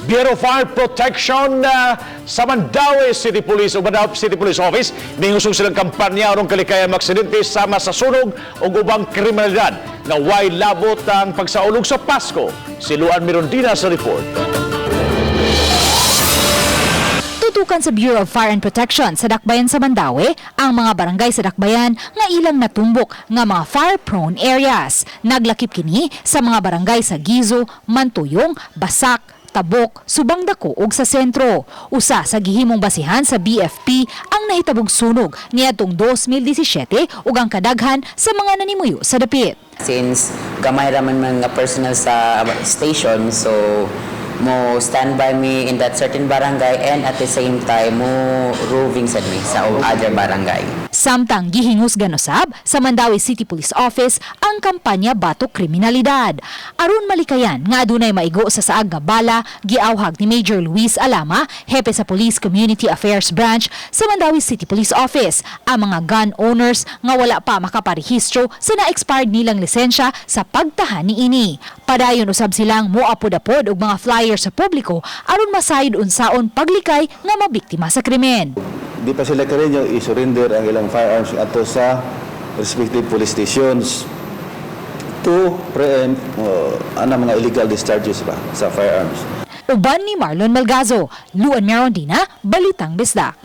Bureau of Fire Protection sa Mandaue City Police o Mandaue City Police Office ningusog silang kampanya aron kalikayan maaksidente sama sa sunog o ubang kriminalidad nga way labot ang pagsaulog sa Pasko. Si Luan Mirondina sa report. Tutukan sa Bureau of Fire and Protection sa Dakbayan sa Mandaue ang mga barangay sa Dakbayan nga ilang natumbok nga mga fire-prone areas. Naglakip kini sa mga barangay sa Guizo, Mantuyong, Basak, Tabok, Subang Dako ug sa sentro. Usa sa gihimong basihan sa BFP ang nahitabong sunog niadtong 2017 ug ang kadaghan sa mga nanimuyo sa dapit. Since gamay ra man mga personnel sa station, so mo standby me in that certain barangay and at the same time mo roving sad mi sa other barangay. Samtang gihingusgan usab sa Mandaue City Police Office ang kampanya Batok Kriminalidad. Aron malikayan nga adunay maigo sa saag nga bala, giawhag ni Major Luis Alama, hepe sa Police Community Affairs Branch sa Mandaue City Police Office, ang mga gun owners nga wala pa makaparehistro sa na-expired nilang lisensya sa pagtahan niini. Padayon usab silang moapod-apod og mga flyer sa publiko aron masayod unsaon paglikay nga mabiktima sa krimen. Di pa sila karinyo i-surrender ang ilang firearms ato sa respective police stations to preempt ana mga illegal discharges ba sa firearms. Uban ni Marlon Melgazo, Luan Merondina, Balitang Bisdak.